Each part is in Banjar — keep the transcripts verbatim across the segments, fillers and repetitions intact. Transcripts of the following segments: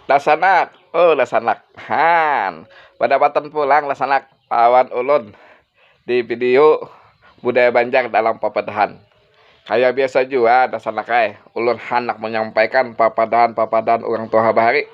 Dasanak, oh dasanak, han, badapatan pulang dasanak lawan ulun di video budaya Banjar dalam papadahan. Kaya biasa jua dasanak ai, ulun handak manyampaikan papadahan-papadahan urang tuha bahari.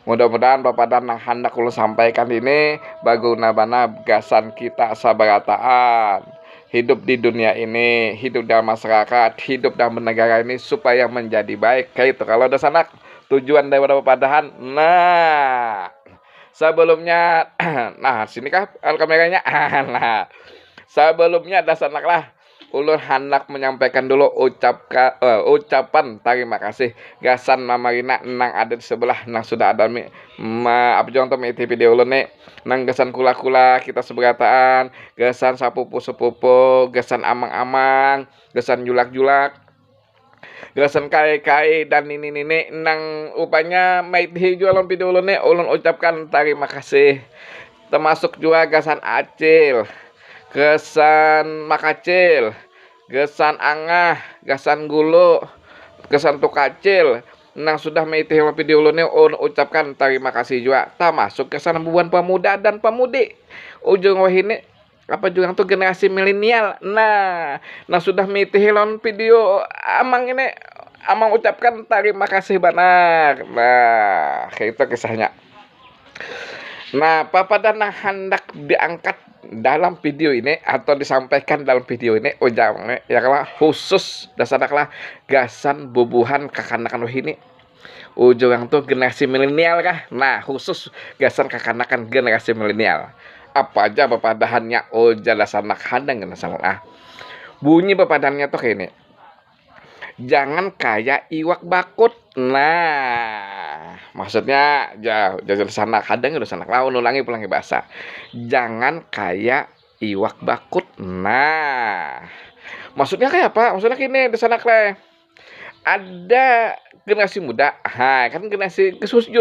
Mudah-mudahan papadahan nang handak ulun sampaikan ini baguna banar gasan kita sabarataan hidup di dunia ini, hidup dalam masyarakat, hidup dalam negara ini supaya menjadi baik. Kaitu kalo dasanak tujuan daripada papadahan. Nah, sebelumnya, nah, sini kah kameranya? Nah, sebelumnya dasanak lah, ulun handak menyampaikan dulu ucapka, eh, ucapan tarima kasih gasan Mama Rina nang ada di sebelah, nang sudah ada mi, ma, apa jua tu, miiti video ulun ni, nang gasan kula-kula kita seberataan, gasan sapupu-sepupu, gasan amang-amang, gasan julak-julak, gasan kai-kai dan nini-nini nang rupanya maitihi jua lawan video ulun ni, ulun ucapkan tarima kasih. Termasuk jua gasan Acil, gasan Makacil, gasan Angah, gasan Gulu, gasan Tukacil nang sudah maitihi lawan video ulun ni, ulun ucapkan tarima kasih jua. Termasuk gasan bubuhan pemuda dan pemudi. Ujung wahini, apa jua tu, generasi milenial. Nah, nang sudah miitihi lawan video amang ini, amang ucapkan tarima kasih banar. Nah, kaitu kisahnya. Nah, papadahan nang handak diangkat dalam video ini atau disampaikan dalam video ini, ujang ya kalo, khusus dasanak lah gasan bubuhan kakanakan wahini. Ujung tu generasi milenial kah? Nah, khusus gasan kakanakan generasi milenial. Apa ja papadahannya, ujar dasanak, hadang gin dasanak ah. Bunyi papadahannya tu kaya ini. Jangan kaya iwak bakut. Nah, maksudnya, ja, ujar dasanak, hadang gin dasanak lah, ulun ulangi pulang bahasa. Jangan kaya iwak bakut. Nah, maksudnya kaya apa? Maksudnya kini dasanak leh. Ada generasi muda, ha, kan generasi khusus,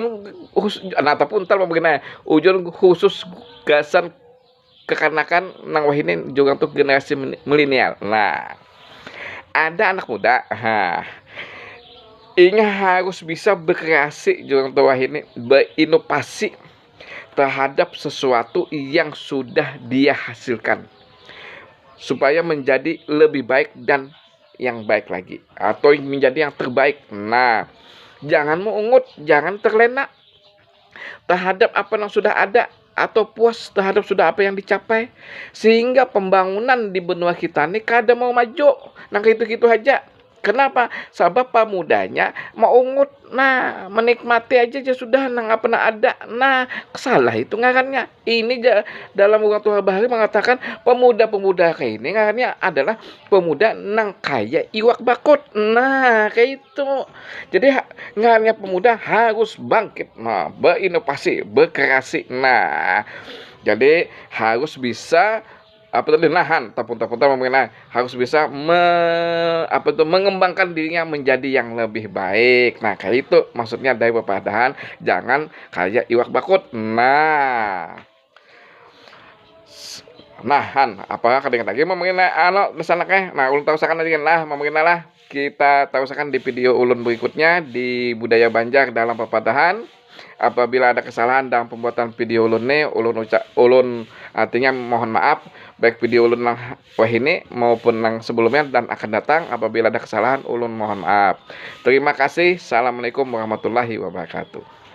khusus, nah, tapi untal pang bagini, ujung khusus gasan kakanakan nang wahini jua tu generasi mini-, milenial. Nah, ada anak muda, ha, inya harus bisa berkreasi jua tu wahini, berinovasi terhadap sesuatu yang sudah dia hasilkan supaya menjadi lebih baik dan yang baik lagi atau menjadi yang terbaik. Nah, jangan meungut, jangan terlena terhadap apa yang sudah ada atau puas terhadap sudah apa yang dicapai, sehingga pembangunan di benua kita ni kada mau maju, nang kaitu-kitu haja. Kenapa? Sabab pamudanya maungut, nah, menikmati aja ja sudah nang apa nang ada. Nah, salah itu ngarannya. Ini ja, dalam urang tuha bahari mengatakan pemuda-pemuda kaini ngarannya adalah pemuda nang kaya iwak bakut. Nah, kaitu. Jadi, ha-, ngarannya pemuda harus bangkit, nah, berinovasi, berkreasi. Nah, jadi harus bisa, apa tadi, nahan, tapun-tapun, tapun, nah, harus bisa me-, apa tu, mengembangkan dirinya menjadi yang lebih baik. Nah, kaya itu maksudnya dari papadahan, jangan kaya iwak bakut. Nah. Nah, han, apa kada ingat lagi mamangina, anu, dasanak eh. Nah, ulun tarusakan aja gin lah, mamangina lah. Kita tarusakan di video ulun berikutnya di budaya Banjar dalam papadahan. Apabila ada kesalahan dalam pembuatan video ulun ni, ulun uca-, ulun artinya mohon maaf, baik video ulun nang wahini maupun nang sebelumnya dan akan datang. Apabila ada kesalahan, ulun mohon maaf. Terima kasih. Assalamualaikum warahmatullahi wabarakatuh.